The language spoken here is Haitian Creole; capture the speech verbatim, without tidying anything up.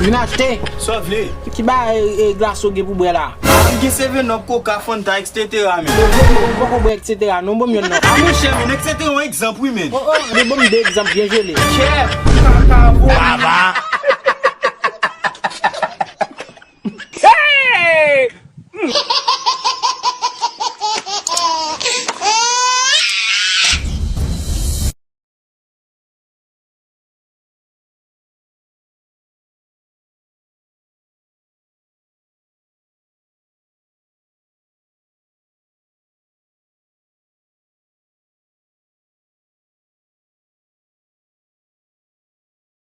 Vin achte. Sa w vle? Ki bagay e, e, glas ou gen pou bwè la? M gen Seven Up, Coca, Fanta, et cetera men. Ou poko bwè et cetera non, bon m yon non. A monchè men, et cetera yon egzanp wi men. Oh, oh, de bon m de egzanp byen jele. Kè, kaka, vo. Baba,